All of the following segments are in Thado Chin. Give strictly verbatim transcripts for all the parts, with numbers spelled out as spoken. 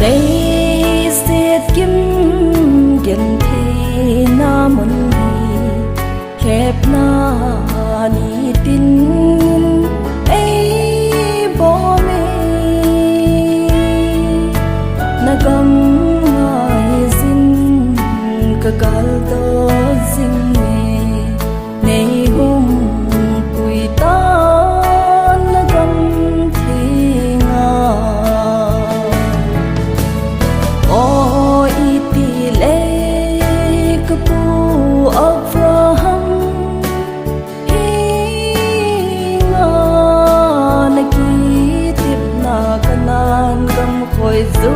Leiset kim gentheina mun hi lhepna nitin eibol e. Na gam ngaijin ka kaldot jing e. Nei humpui tan na gam thenga. O, iti le ka pu Abraham henga na kitepna Kanan gam khoi ju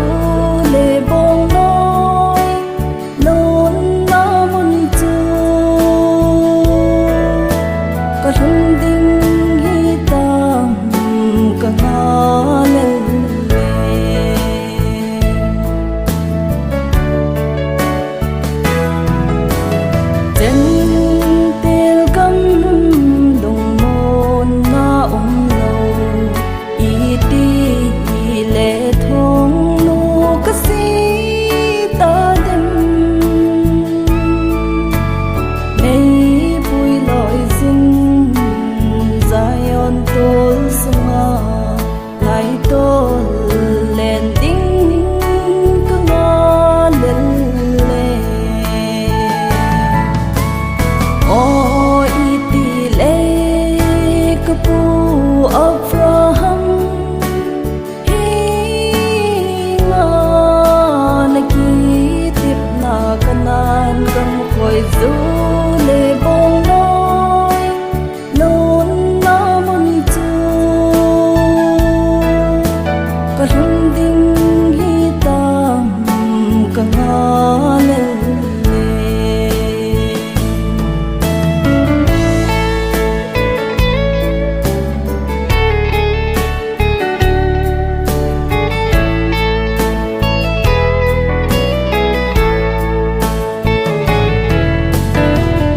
le bongnoi lonna mun chu ka lhun ding hitam ka ngai lel e. Gentile gam lungmonna umlou, iti le thongnu ka si tadem. Meipui loijin Zion tol sunga laitol len ding ka ngai lel e. O, iti le ka pu Abraham henga na kitepna Kanan gam khoi ju le bongnoi lonna mun chu ka lhun ding hitam ka ngai lel e.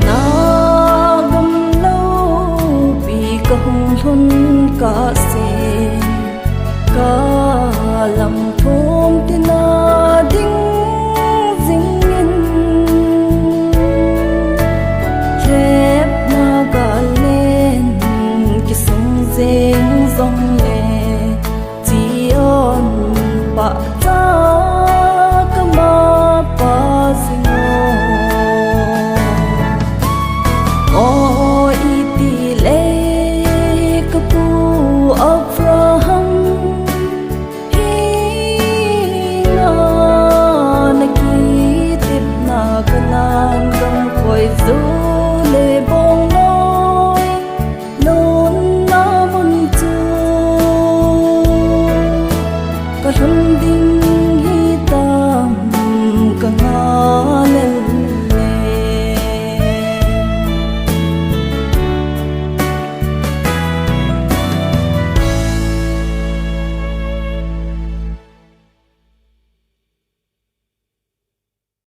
Na gam loupi ka hung lhun kah sen, ka lam